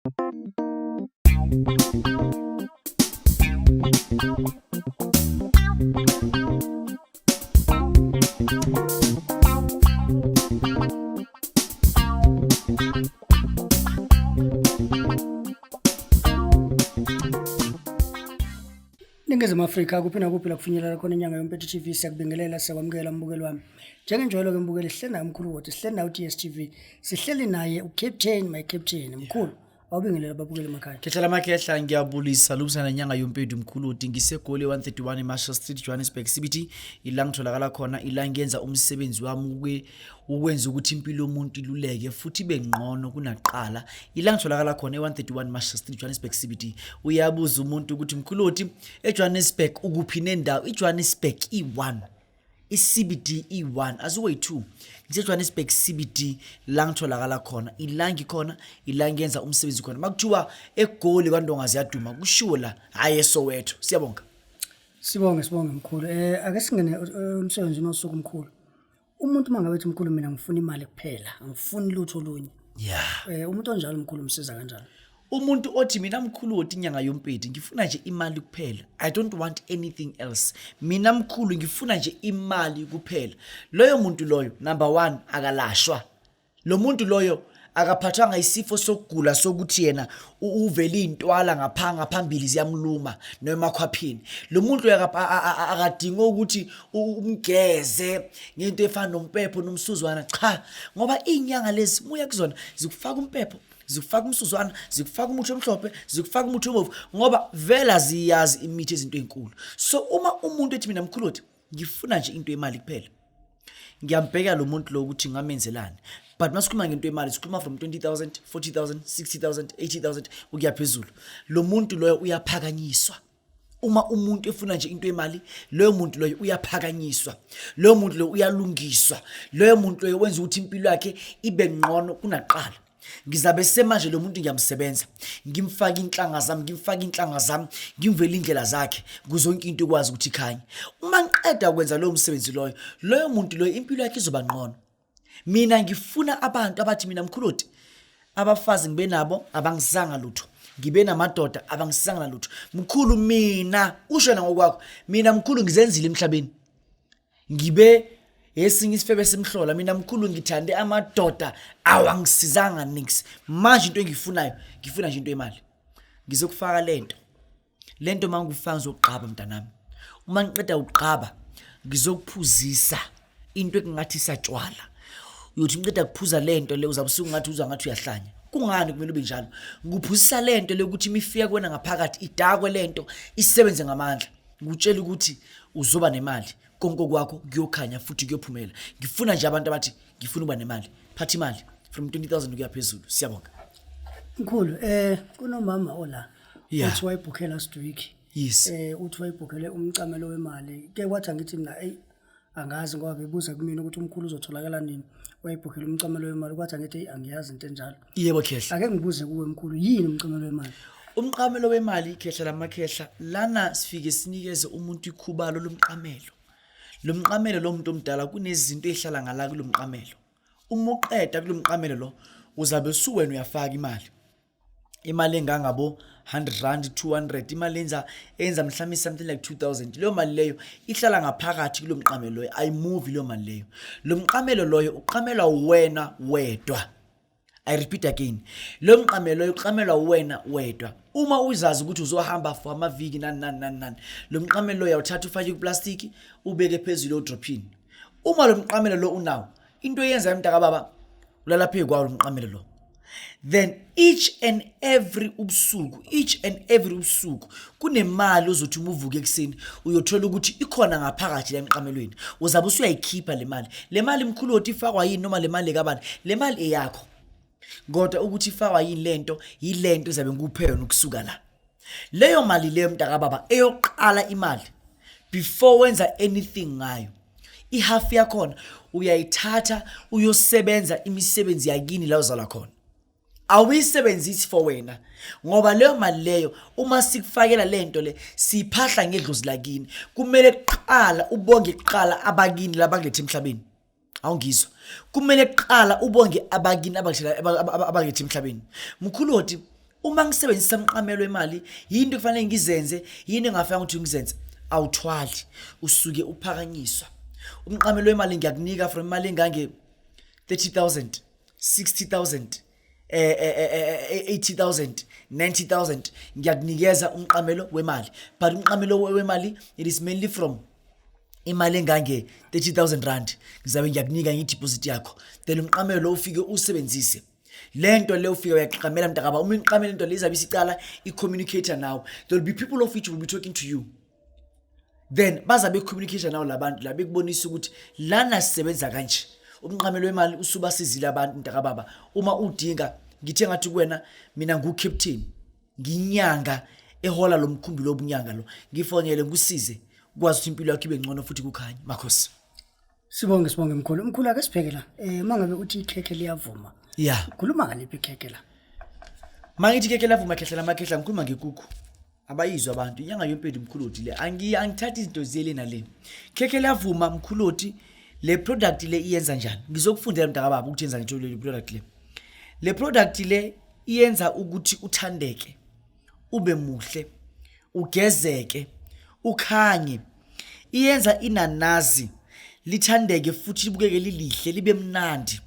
Ningizimu Afrika kuphi nakuphi la kufinyelela khona inyanga yompethu TV siyakubingelela siyakwamukela mbukeli wami. Njengenjwayelo ke mbukeli sihleli naye umkhulu wodwa sihleli naye u-DStv sihleli naye uCaptain my captain mkhulu awubingelela ababukeli emakhaya. Khehla lamakhehla ngiyabulisa lubusana nenyanga yompedu mkhulu ngisegoli 131 eMarshall Street Johannesburg CBD ila ngitholakala khona ila ngiyenza umsebenzi wami ukwenza ukuthi impilo yomuntu iluleke futhi ibe ngqono kunaqala ila ngitholakala khona e-131 Marshall Street Johannesburg CBD uyabuza umuntu ukuthi mkhuluti eJohannesburg ukuphi nendawo iJohannesburg i1 i-CBD i-1 aziwe-2 ngiseJohannesburg CBD la ngitholakala khona ila ngikhona ila ngiyenza umsebenzi khona makuthiwa eGoli kwaNdonga ziyaduma kushiwo la hhayi eSoweto siyabonga. Sibonge sibonge mkhulu. Ake singene emsebenzini wosuku mkhulu. Umuntu uma ngabe ethi mkhulu mina ngifuna imali kuphela, angifuni lutho olunye. Yeah. Umuntu onjalo mkhulu umsiza kanjani? Umuntu othi mina mkhulu wothi inyanga yompedi ngifuna nje imali kuphela. I don't want anything else. Mina mkhulu ngifuna nje imali kuphela. Loyo muntu loyo number 1 akalashwa. Lo muntu loyo akaphathwanga isifo sokugula sokuthi yena uvele iy'ntwala ngapha ngaphambili ziyamluma noma emakhwaphini. Lo muntu loyo akadingi ukuthi umgeze ngento efana nompepho nomsuzwana cha ngoba iy'nyanga lezi muya kuzona zikufaka umpepho zikufaka umsuzwana zikufaka umuthi omhlophe zikufaka umuthi obovu ngoba vele aziyazi imithi ezinto ey'nkulu. So uma umuntu ethi mina mkhulu othi ngifuna nje into yemali kuphela ngiyambheka lo muntu lo ukuthi ngamenzelani but masikhuluma ngento yemali sikhuluma from 20000 40000 60000 80000 ukuya phezulu lo muntu loyo uyaphakanyiswa uma umuntu efuna nje into yemali loyo muntu loyo uyaphakanyiswa loyo muntu loyo uyalungiswa loyo muntu loyo wenza ukuthi impilo yakhe ibe ngqono kunaqala ngizabe semanje lo muntu ngiyamsebenza ngimfake inhlanga zami ngimfake inhlanga zami ngimvele indlela zakhe kuzonke into ikwazi ukuthi ikhanye uma ngiqeda ukwenza lowo msebenzi loyo loyo muntu loyo impilo yakhe izoba ngqono mina ngifuna abantu abathi mina mkhuloti abafazi ngibe nabo abangisanga lutho ngibe namadoda abangisanga lutho mkhulu mina usho yena ngokwakho mina mkhulu ngizenzile emhlabeni ngibe esinye isifebe simhlola mina mkhulu ngithande amadoda awangisizanga nix manje into engiyifunayo ngifuna nje into yemali ngizokufaka lento lento uma ngikufaka ngizoqaba mntanami uma ngiqeda ukuqaba ngizokuphuzisa into ekungathi isatshwala uyothi ngiqeda kuphuza lento le uzabe usungathi uzwa ngathi uyahlanya kungani kumele ube njalo ngikuphuzisa lento le ukuthi imifika kuwena ngaphakathi idakwe lento isebenze ngamandla ngikutshela ukuthi uzoba nemali konke kwakho kuyokhanya futhi kuyophumela ngifuna nje abantu abathi ngifuna ukuba nemali phatha imali from 20000 kuya phezulu siyabonga Mkhulu kunomama ola uthi wayibhukhe last week yes uthi wayibhukhele umcamelo wemali ke kwathi angithi mina ey angazi ngoba bebuza kumina ukuthi umkhulu uzotholakala nini wayibhukhele umcamelo wemali kwathi angithi eyi angiyazi into enjalo yebo khehla ake ngibuze kuwe mkhulu yini umcamelo wemali Umqamelo wemali ikhehla lamakhehla lana sifike sinikeze umuntu ikhubalo lomqamelo. Lo mqamelo lo muntu omdala kunezinto ezihlala ngala kulomqamelo. Uma uqeda kulomqamelo lo uzabe usuwena uyafaka imali. Imali engangabo 100 rand 200 imali enza enza mhlawumbe something like 2000 leyo mali leyo ihlala ngaphakathi kulomqamelo loyo ayimuvi leyo mali leyo. Lo mqamelo loyo uqamelwa wena wedwa. I repeat again lo mqamelo uqamelwa uwena wedwa uma uzazi ukuthi uzohamba for amaviki nani nani nani nani lo mqamelo lo uyawuthatha ufake kuplastiki ubeke phezulu odrophini uma lo mqamelo lo unawo into eyenzayo mntaka baba ulala phezu kwawo lo mqamelo lo then each and every ubusuku each and every ubusuku kunemali ozothi uma uvuka ekuseni uyothola ukuthi ikhona ngaphakathi la emqamelweni uzabe usuyayikhipha le mali le mali mkhulu othi ifakwa yini noma le mali kabani le mali eyakho kodwa ukuthi ifakwa yini lento yilento ezabe ngikuphe yona ukusuka la leyo mali leyo mntakababa eyoqala imali before wenza anything ngayo ihalf yakhona uyayithatha uyosebenza imisebenzi yakini la uzalwa khona awuyisebenzisi for wena ngoba leyo mali leyo uma sikufakela lento le siyiphahla ngedlozi lakini kumele kuqala ubonge kuqala abakini labakulethe emhlabeni awungizwa kumele kuqala ubonge abakini abakulethe emhlabeni mkhuloti Uma ngisebenzisa umqamelo wemali, yini kufanele ngizenze, yini engafaka ukuthi ngizenze? Awuthwali, usuke uphakanyiswa. Umqamelo wemali ngiyakunika from imali engange 30,000, 60,000, 80,000, 90,000, ngiyakunikeza umqamelo wemali. But umqamelo wemali, it is mainly from imali engange 30,000 rand. Ngizabe ngiyakunika ngideposit yakho, then umqamelo lo ufike usebenzise lento le. Ufike uyaqamela, mntakaba. Uma iqamela into le, izabe isicala i-communicate nawe. There will be people of which will be talking to you, then bazabe communicate nawe labantu la, bekubonisa ukuthi lana sisebenza kanje. Umqamelo wemali usubasizile abantu, mntakababa. Uma udinga, ngithe ngathi kuwena, mina ngu-captain, nginyanga ehola lo mkhumbi lobunyanga lo. Ngifonele ngikusize ukwazi ukuthi impilo yakho ibe ngcono futhi kukhanye, makhosi. Sibonge, sibonge, mkhulu. Mkhulu, ake sibheke la. Mangabe uthi ikhekhe liyavuma, khuluma ngaliphi ikhekhe la? Mangithi ikhekhe lavuma, khehla lamakhehla, ngikhuluma ngekukhu. Abayizwa abantu inyanga yompedi, mkhuloti le. Angithathi izinto ziyele nale. Khekhe lavuma, mkhuloti, le product le iyenza njani? Ngizokufundela, mntakababa, ukuthi yenza njani le product le. Le product le iyenza ukuthi uthandeke, ube muhle, ugezeke, ukhanye. Iyenza inanazi lithandeke futhi libukeke lilihle, libe mnandi.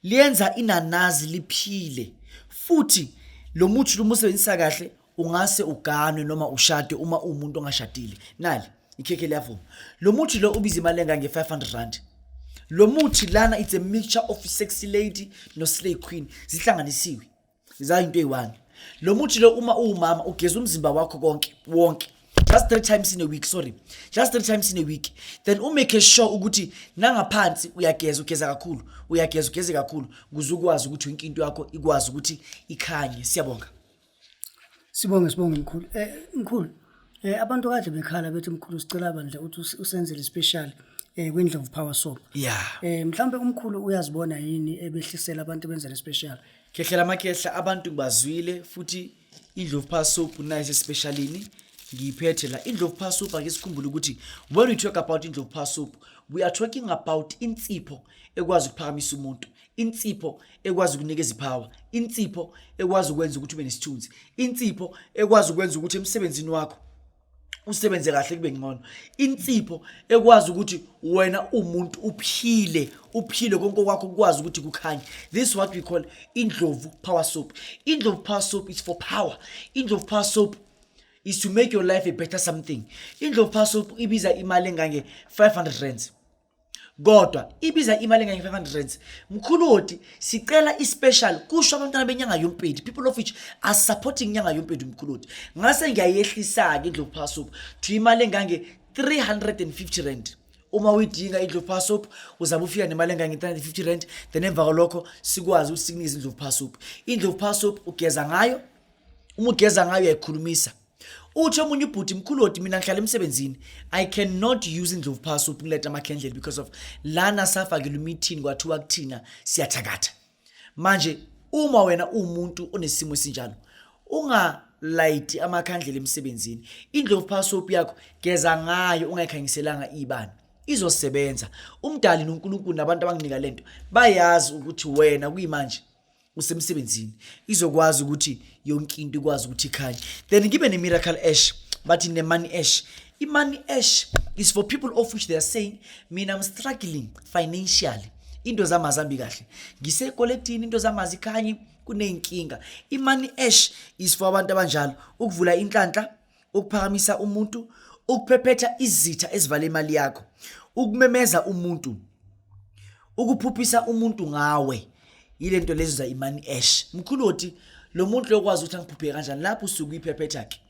Liyenza inanazi liphile futhi. Lo muthi lo musebenzisa kahle, ungase uganwe noma ushade uma uwumuntu ongashadile. Nali ikhekhe liyavuma. Lo muthi lo ubiza imali engange-500 rand. Lo muthi lana, it's a mixture of sexy lady no slay queen, zihlanganisiwe zayinto eyi-one. Lo muthi lo, uma uwumama, ugeza umzimba wakho konke wonke just three times in a week, sorry, just three times in a week. Then umake sure ukuthi nangaphansi uyageza, ugeza kakhulu, uyageza, ugeze kakhulu, ukuze ukwazi ukuthi yonke into yakho ikwazi ukuthi ikhanye. Siyabonga. Sibonge, sibonge, mkhulu. Mkhulu, abantu kade bekhala bethi, mkhulu, sicela bandla uthi usenzele special kwiNdlovu Power Soap. Mhlambe umkhulu uyazibona yini ebehlisela abantu benzele special? Khehlela amakhehla, abantu bazwile futhi. Indlovu Power Soap nayo specialini, ngiyiphethe la Indlovu Power Soap. Ake sikhumbule ukuthi when we talk about Indlovu Power Soap, we are talking about insipho ekwazi ukuphakamisa umuntu, insipho ekwazi ukunikeza ipower, insipho ekwazi ukwenza ukuthi ube nesithunzi, insipho ekwazi ukwenza ukuthi emsebenzini wakho usebenze kahle, kube ngcono, insipho ekwazi ukuthi wena umuntu uphile, uphile konke kwakho kukwazi ukuthi kukhanye. This is what we call Indlovu Power Soap. Indlovu Power Soap is for power. Indlovu Power Soap is to make your life a better something. Indlovu Power Soap ibiza imali engange 500 rands, kodwa ibiza imali engange 500 rands. Mkhuloti, sicela i-special, kusho abantwana benyanga yompedi, people of which are supporting inyanga yompedi. Mkhuloti, ngase ngiyayehlisa-ke Indlovu Power Soap to imali engange 350 rand. Uma uyidinga Indlovu Power Soap, uzabe ufika nemali engange 350 rand, then emva kwalokho sikwazi ukuthi sikunikeze Indlovu Power Soap. Indlovu Power Soap ugeza ngayo. Uma ugeza ngayo, uyayikhulumisa. Uthi omunye ubhuti, mkhuloti, mina ngihlala emsebenzini, I cannot use Indlovu Power Soap ngiletha amakhendlela because of lana safakela imithini, kwathiwa kuthina siyathakatha. Manje uma wena uwumuntu onesimo esinjalo, ungalayiti amakhandlela emsebenzini. Indlovu Power Soap yakho geza ngayo ungayikhanyiselanga ibani, izosebenza. Umdali noNkulunkulu nabantu abanginika lento bayazi ukuthi wena kuyimanje usemsebenzini, izokwazi ukuthi yonke into ikwazi ukuthi ikhanye. Then ngibe ne-miracle ash, bathi ne-money ash. I-money ash is for people of which they are saying, mina I'm struggling financially, into zami azambi kahle, ngisekoletini, into zami azikhanyi, kuney'nkinga. I-money ash is for abantu abanjalo, ukuvula inhlanhla, ukuphakamisa umuntu, ukuphephetha izitha ezivale imali yakho, ukumemeza umuntu, ukuphuphisa umuntu ngawe. Yile nto lezo za i-money ash. Mkhuloti, lo muntu lokwazi ukuthi angiphuphe kanjani lapho usuke uyiphephetha ke,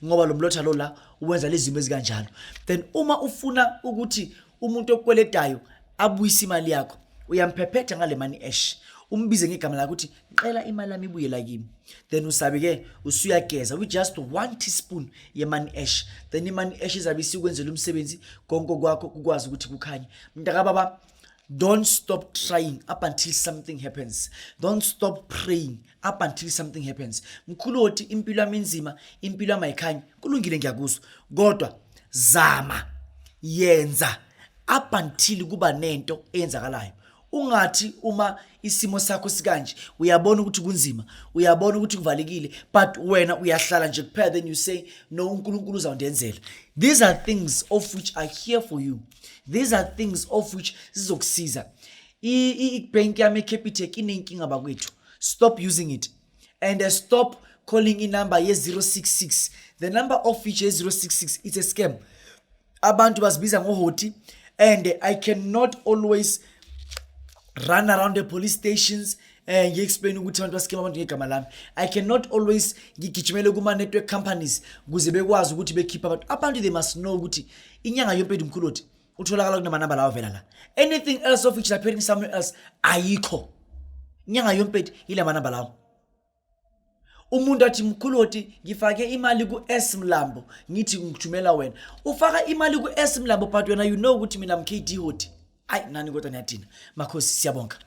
ngoba lo mlotha lo la uwenza lezi zimo ezikanjalo. Then uma ufuna ukuthi umuntu okweletayo abuyise imali yakho, uyamphephetha ngale money ash, umbize ngegama lakho ukuthi qela imali yami ibuye la kimi. Then usabe ke usuyageza with just 1 teaspoon ye-money ash. Then i-money ash izabe isikwenzela umsebenzi, konke kwakho kukwazi ukuthi kukhanye. Mntakababa, don't stop trying up until something happens. Don't stop praying up until something happens. Mkhuloti, impilo yami inzima, impilo yami ayikhanyi. Kulungile, ngiyakuzwa, kodwa zama, yenza up until kuba nento eyenzakalayo. Ungathi uma isimo sakho sikanje, uyabona ukuthi kunzima, uyabona ukuthi kuvalekile, but wena uyahlala nje kuphela, then you say, "No, uNkulunkulu uzawundenzela." These are things of which are here for you. These are things of which zizokusiza. I-bank yami eCapitec inenkinga bakwethu. Stop using it and stop calling inumber ye-066. The number of which ye-066, it's a scam. Abantu bazibiza ngoHoti, and I cannot always run around the police stations ngi-explain ukuthi abantu ba-scam abantu ngegama lami. I cannot always ngigijimele kuma-network companies ukuze bekwazi ukuthi bekhiphe abantu. Abantu, they must know ukuthi inyanga yompedi mkhulu Hoti utholakala kunamanamba lawa vela la. Anything else of which is appearing somewhere else, ayikho. Inyanga yompedi yile manamba lawo. Umuntu athi, "Mkhulu Hoti, ngifake imali ku-S Mlambo," ngithi ngithumela wena. Ufaka imali ku-S Mlambo, but wena you know ukuthi mina mKD Hoti. Ayi nani kodwa niyadina. Makhosi, siyabonga.